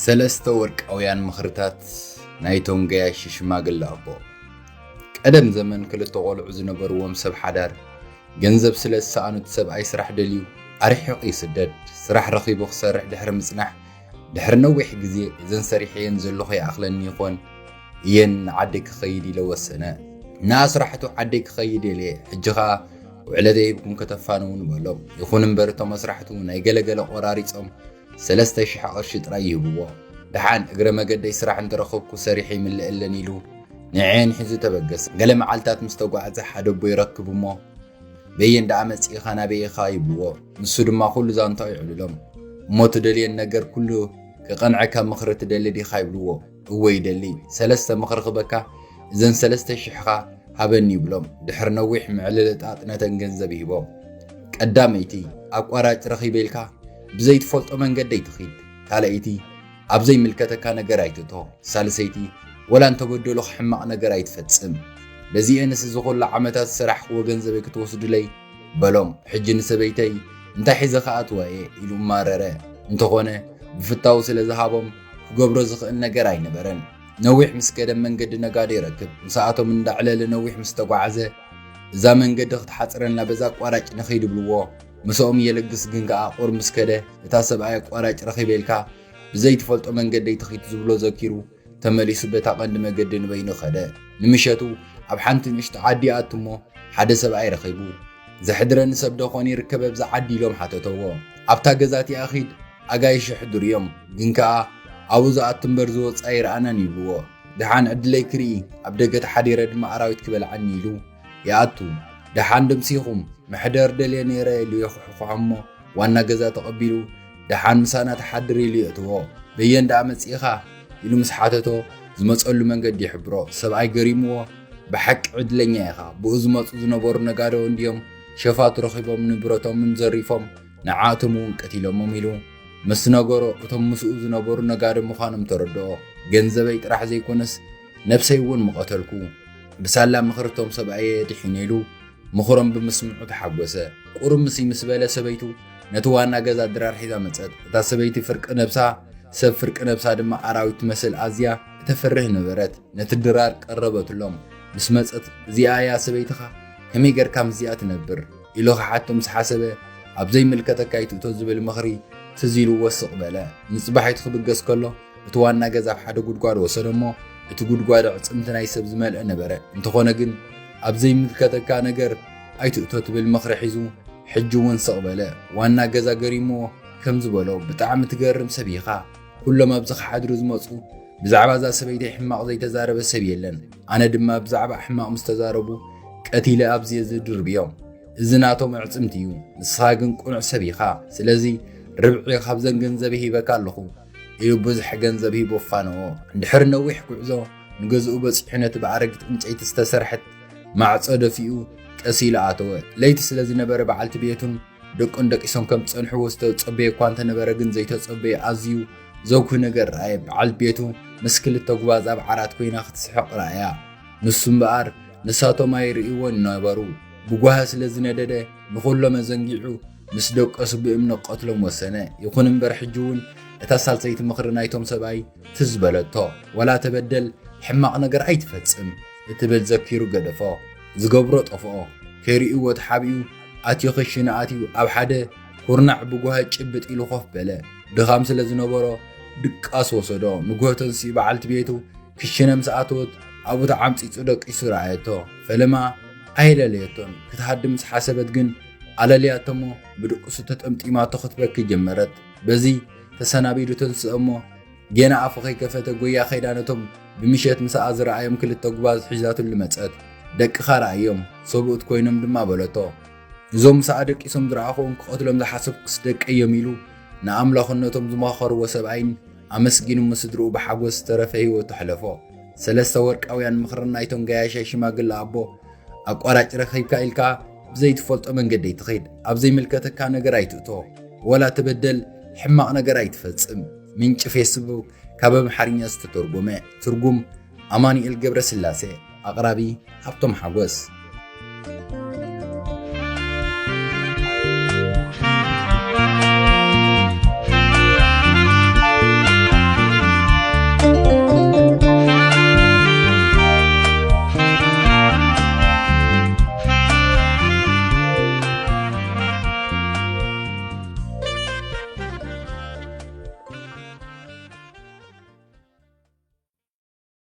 ሰለስተ ወርቃውያን ምኽርታት ናይቶም ገያሺ ሽማግለ ኣቦ። ቀደም ዘመን ክልተ ቆልዑ ዝነበርዎም ሰብ ሓዳር፣ ገንዘብ ስለ ዝሰኣኑ እቲ ሰብኣይ ስራሕ ደልዩ ኣርሒቑ ይስደድ። ስራሕ ረኺቡ ክሰርሕ ድሕሪ ምጽናሕ፣ ድሕሪ ነዊሕ ግዜ፣ "እዘን ሰሪሐየን ዘለኹ ይኣኽለኒ ይኾን? እየን ንዓደይ ክኸይድ?" ኢለ ወሰነ። ንኣስራሕቱ "ዓደይ ክኸይድ እየ፣ ሕጂ ኸኣ ውዕለተይ ሂብኩም ከተፋንዉኒ" በሎም። ይኹን እምበር እቶም ኣስራሕቱ ናይ ገለገለ ቆራሪጾም ሰለስተ ሽሕ ቅርሺ ጥራይ ይህብዎ። "ደሓን እግረ መገደይ ስራሕ እንተረኸብኩ ሰሪሐ ይምልእለን" ኢሉ ንዕኤን ሒዙ ተበገሰ። ገለ መዓልታት ምስ ተጓዕዘ ሓደ ኣቦ ይረክብ እሞ፣ "በየን ደኣ መጺእኻ ናበይ ኢኻ?" ይብልዎ። ንሱ ድማ ኩሉ ዛንታኡ ይዕልሎም። "እሞ ትደልየን ነገር ኩሉ ክቐንዐካ ምኽሪ ትደሊ ዲኻ?" ይብልዎ። "እወ ይደሊ። ሰለስተ ምኽሪ ክበካ፣ እዘን ሰለስተ ሽሕኻ ሃበኒ" ይብሎም። ድሕሪ ነዊሕ ምዕልልጣጥ ነተን ገንዘብ ይህቦም። "ቀዳመይቲ፣ ኣቋራጭ ረኺበ ኢልካ ብዘይትፈልጦ መንገዲ ኣይትኺድ። ካልኣይቲ፣ ኣብ ዘይምልከተካ ነገር ኣይትእቶ። ሳልሰይቲ፣ ወላ እንተበደሉኻ ሕማቕ ነገር ኣይትፈጽም። በዚኤንስ እዚ ኹሉ ዓመታት ዝሰራሕክዎ ገንዘበይ ክትወስዱለይ?" በሎም። "ሕጂ ንሰበይተይ እንታይ ሒዘ ክኣትዋ እየ?" ኢሉ ማረረ። እንተኾነ፣ ብፍታው ስለ ዝሃቦም ክገብሮ ዝኽእል ነገር ኣይነበረን። ነዊሕ ምስ ከደ መንገዲ ነጋዶ ይረክብ። ምስኣቶም እንዳዕለለ ነዊሕ ምስ ተጓዓዘ፣ "እዛ መንገዲ ክትሓጽረልና በዛ ኣቋራጭ ንኺድ" ይብልዎ። ምስኦም የለግስ፣ ግን ከኣ ቁሩብ ምስ ከደ፣ እታ "ሰብኣይ ኣቋራጭ ረኺበ ኢልካ ብዘይትፈልጦ መንገዲ ኣይትኺድ" ዝብሎ ዘኪሩ፣ ተመሊሱ በታ ቀንዲ መገዲ ንበይኑ ከደ። ንምሸቱ ኣብ ሓንቲ ንእሽቶ ዓዲ ይኣቱ እሞ፣ ሓደ ሰብኣይ ረኺቡ። "ዘሕድረኒ ሰብ ዶ ኾን ይርከብ ኣብዚ ዓዲ?" ኢሎም ሓተተዎ። "ኣብታ ገዛ እቲኣ ኺድ፣ ኣጋይሽ የሕድሩ እዮም፣ ግን ከኣ ኣብኡ ዝኣቱ እምበር ዝወጽእ ኣይረኣናን" ይብልዎ። "ደሓን ዕድለይ ክርኢ፣ ኣብ ደገ ተሓዲረ ድማ ኣራዊት ክበልዓኒ" ኢሉ ይኣቱ። "ደሓን ድምሲኹም፣ መሕደር ደልየ ነይረ" ኢሉ የኹሕኩሖ እሞ፣ ዋና ገዛ ተቐቢሉ፣ "ደሓን ምሳና ተሓድር" ኢሉ የእትዎ። "በየን ደኣ መጺእኻ?" ኢሉ ምስ ሓተቶ፣ ዝመጸሉ መንገዲ ይሕብሮ። ሰብኣይ ገሪምዎ፣ "ብሓቂ ዕድለኛ ኢኻ፣ ብኡ ዝመጹ ዝነበሩ ነጋዶ እንድዮም ሸፋቱ ረኺቦም ንብረቶምን ዘሪፎም፣ ንዓኣቶም እውን ቀቲሎሞም" ኢሉ ምስ ነገሮ፣ እቶም ምስኡ ዝነበሩ ነጋዶ ምዃኖም ተረድኦ። "ገንዘበይ ጥራሕ ዘይኮነስ ነብሰይ እውን ምቐተልኩ። ብሳላ ምኽርቶም ሰብኣየ ድሒነ" ኢሉ ምኽሮም ብምስምዑ ተሓጎሰ። ቁሩብ ምስ ምስ በለ ሰበይቱ ነቲ ዋና ገዛ ድራር ሒዛ መጸት። እታ ሰበይቲ ፍርቂ ነብሳ ሰብ ፍርቂ ነብሳ ድማ ኣራዊት ትመስል ኣዝያ እተፍርህ ነበረት። ነቲ ድራር ቀረበትሎም። ምስ መጸት "እዚኣ እያ ሰበይትኻ? ከመይ ጌርካ ምስዚኣ ትነብር?" ኢሉ ክሓቶ ምስ ሓሰበ፣ "ኣብ ዘይምልከተካ ኣይትእቶ" ዝብል ምኽሪ ትዝ ኢልዎ ስቕ በለ። ንጽባሒቱ ክብገስ ከሎ እቲ ዋና ገዛ ኣብ ሓደ ጉድጓድ ወሰዶ እሞ፣ እቲ ጉድጓድ ኣዕጽምቲ ናይ ሰብ ዝመልአ ነበረ። እንተኾነ ግን፣ "ኣብ ዘይምልከተካ ነገር ኣይትእቶ" ትብል ምኽሪ ሒዙ ሕጂ እውን ስቕ በለ። ዋና ገዛ ገሪምዎ ከምዚ በሎ፣ "ብጣዕሚ ትገርም ሰብ ኢኻ። ኩሎም ኣብዚ ክሓድሩ ዝመጹ ብዛዕባ እዛ ሰበይተይ ሕማቕ ዘይተዛረበ ሰብ የለን። ኣነ ድማ ብዛዕባ ሕማቕ ምስ ተዛረቡ ቀቲለ ኣብዚ እየ ዝድርብዮም። እዚ ናቶም ኣዕጽምቲ እዩ። ንስኻ ግን ቅኑዕ ሰብ ኢኻ። ስለዚ ርብዒ ካብዘን ገንዘብ ሂበካ ኣለኹ" ኢሉ ብዙሕ ገንዘብ ሂቡ ኣፋነዎ። ድሕሪ ነዊሕ ጉዕዞ ንገዝኡ በጺሑ ነቲ ብኣረጊት ዕንጨይቲ ዝተሰርሐት ማዕጾ ደፊኡ ቀስ ኢሉ ኣተወ። ለይቲ ስለ ዝነበረ በዓልቲ ቤቱን ደቁን ደቂሶም ከም ዝጸንሕዎ ዝተጸበየ እኳ እንተነበረ ግን ዘይተጸበየ ኣዝዩ ዘጉሂ ነገር ረኣየ። በዓልቲ ቤቱ ምስ ክልተ ጉባዝ ኣብ ዓራት ኮይና ክትስሕቕ ረኣያ። ንሱ እምበኣር ንሳቶም ኣይርእይዎን ነበሩ። ብጓሂ ስለ ዝነደደ ንኹሎም ኣዘንጊዑ ምስ ደቀሱ ብእምኒ ክቐትሎም ወሰነ። ይኹን እምበር ሕጂ እውን እታ ሳልሰይቲ ምኽሪ ናይቶም ሰብኣይ ትዝ በለቶ። "ወላ ተበደል፣ ሕማቕ ነገር ኣይትፈጽም" እትብል ዘኪሩ ገደፎ። ዝገብሮ ጠፍኦ። ከይርእይዎ ተሓቢኡ ኣትዩ ክሽነ ኣትዩ ኣብ ሓደ ኩርናዕ ብጓሂ ጭብጥ ኢሉ ኮፍ በለ። ድኻም ስለ ዝነበሮ ድቃስ ወሰዶ። ንግሆ ተንሲኡ በዓልቲ ቤቱ ክሽነ ምስ ኣተወት ኣብኡ ተዓምጺጹ ደቂሱ ረኣየቶ። ፈለማ ኣየለለየቶን። ክትሃድም ምስ ሓሰበት ግን ኣለልያቶ እሞ ብድቅሱ ተጠምጢማቶ ክትበኪ ጀመረት። በዚ ተሰናቢዱ ተንስኦ እሞ ጌና ኣፉ ከይከፈተ ጎያ ከይዳ ነቶም ብምሸት ምሳኣ ዝረኣዮም ክልተ ጉባዝ ሒዛትሉ መጸት። "ደቅኻ ረኣዮም፣ ሰብኡት ኮይኖም ድማ" በለቶ። "እዞም ምሳኣ ደቂሶም ዝረኣኹዎም ክቐትሎም ዝሓሰብኩስ ደቀይ እዮም" ኢሉ ንኣምላኽነቶም ዝመኻኸርዎ ሰብኣይን ኣመስጊኑ ምስ ስድርኡ ብሓጎስ ዝተረፈ ህይወቱ ኣሕለፎ። ሰለስተ ወርቃውያን ምኽርን ናይቶም ገያሻይ ሽማግለ ኣቦ፣ "ኣቋራጭ ረኺብካ ኢልካ ብዘይትፈልጦ መንገዲ ኣይትኺድ፣ ኣብ ዘይምልከተካ ነገር ኣይትእቶ፣ ወላ ተበደል፣ ሕማቕ ነገር ኣይትፈጽም" ምንጪ ፌስቡክ ካብ ኣምሓርኛ ዝተተርጎመ። ትርጉም ኣማኑኤል ገብረስላሴ። ኣቕራቢ ሃብቶም ሓጎስ።